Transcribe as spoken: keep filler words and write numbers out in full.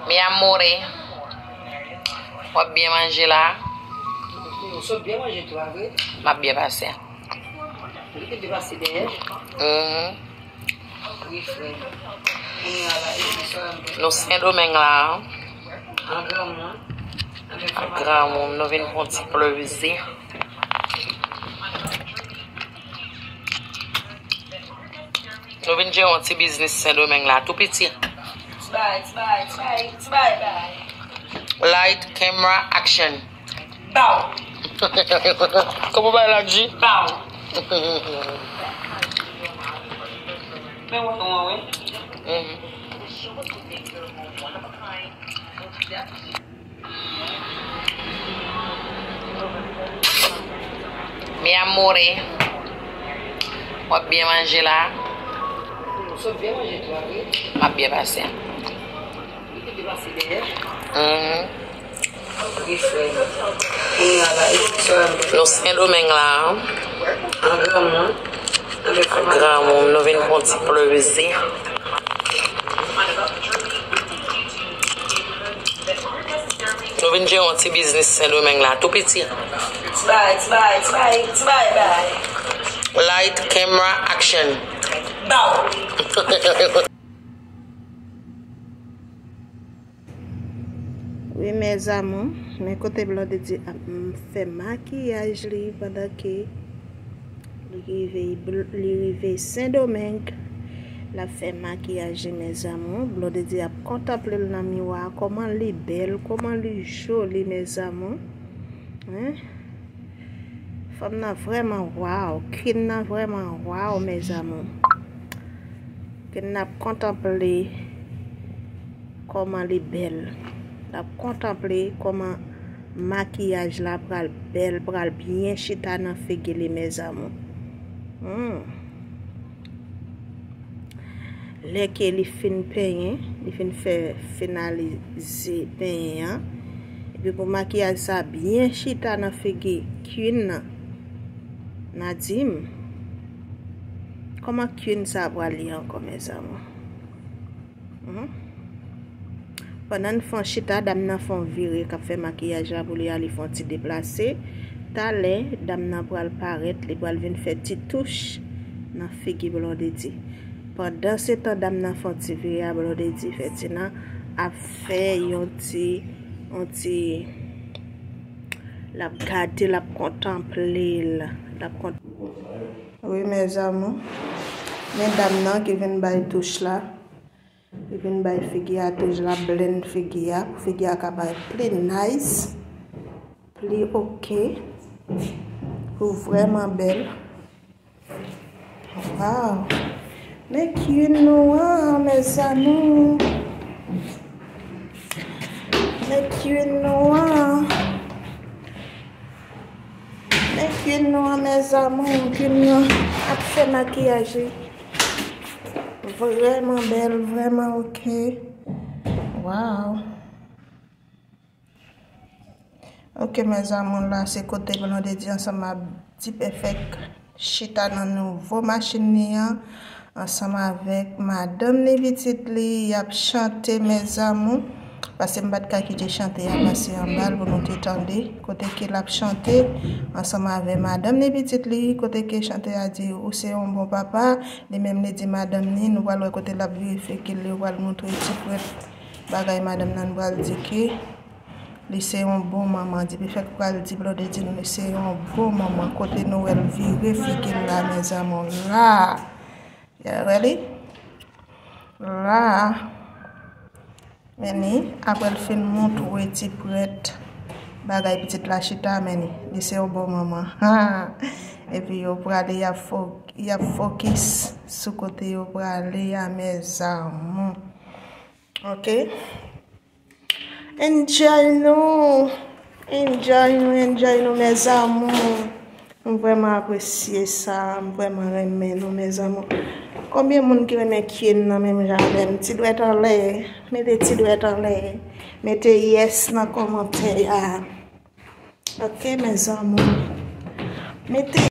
Mi amore. W ap byen manje la? Ou sot byen manje tou a vre? M ap byen pase. Ou te byen pase dèyè? Mhm. Wi, frè. Kounye a la, epi sa, nou Sendomeng la. An granmoun. An granmoun, nou vin pran ti plezi. Nou vin jere yon ti biznis Sendomeng la, tou piti. Ti bagay, ti bagay, ti bagay, ti bagay, bagay. Light, camera, action. Bow. Kòman bagay la di? Bow. Men wè, wè, wè. Mhm. Mi amore. W ap byen manje la? M ap byen pase. Mhm. Nou Sendomeng la. Granmoun, nou vin pran ti plezi. Nou vin jere yon ti biznis Sendomeng la, tou piti. Ti bagay, ti bagay, ti bagay, ti bagay, bagay. Light, camera, action. Bow. Wi, mes amours, men kote Blondedy ap, mm, fè makiyaj li pandan ke li rive, bl-, li rive Sendomeng. L ap fè makiyaj li, mes amours. Blondedy ap kontanple l nan miwa. Kòman li bèl, kòman li joli, mes amours. Hein? Fanm nan vrèman waw, queen nan vrèman waw, mes amours. Queen nan ap kontanple kòman li bèl. L ap kontanple kòman makiyaj la pral bèl, pral byen chita nan figi li, mes amours. Hmm. Lè ke li fin penyen, li fin fè finalize penyen an, epi pou makiyaj sa byen chita nan figi queen nan, n a di m, kòman queen sa pral ye ankò, mes amours? Mhm. Pandan n fè yon chita, dam nan fè yon vire k ap fè makiyaj la pou li a, li fè yon ti deplase. Talè, dam nan pral parèt, li pral vin fè ti touch nan figi Blondedy. Pandansetan, dam nan fè yon ti vire a, Blondedy fè Tina ap fè yon ti, yon ti, l ap gade, l ap kontanple l, l ap kont-, wi, mes amours. Men dam nan ki vin bay touch la. Li vin bay figi a touch, l ap blend figi a, pou figi a ka parèt pli nice, pli oke, pou vrèman bèl. Waw! Men queen nou an, mes amours. Men queen nou an. Men queen nou an, mes amours, queen nan ap fè makiyaj li. Vrèman bèl, vrèman oke. Waw. Oke, mes amours, la se kote Blondedy ansanm ak D-Perfect chita nan nouvo machin li an. Ansanm avèk madanm li, pitit li, y ap chante, mes amours. Paske m pa t ka kite chante a pase anba l pou nou te tande. Kote ke l ap chante ansanm avè madanm li, pitit li. Kote ke chante a di, "Ou se yon bon papa." Li menm li di madanm li, nou pral wè kote l ap vire figi l, yo pral montre ti frè bagay madanm nan, nou pral di ke li se yon bon manman. D-Perfect pral di Blondedy nou li se yon bon manman. Kote nou wè l vire figi l la, mes amours, la. Y'all ready? La. Men ni, apre l fin montre ti prèt bagay pitit la chita, men ni, li se yon bon manman. Ha! Epi yo prale, y ap fo-, y ap fokis sou kote yo prale a, mes amours. Oke? Enjoy nou. Enjoy nou, enjoy nou, mes amours. M vrèman apresye sa, m vrèman renmen nou, mes amours. Konbyen moun ki renmen queen nan menm jan avè m? Ti dwèt anlè, mete ti dwèt anlè, mete yes nan kòmantè a. Oke, mes amours. Mete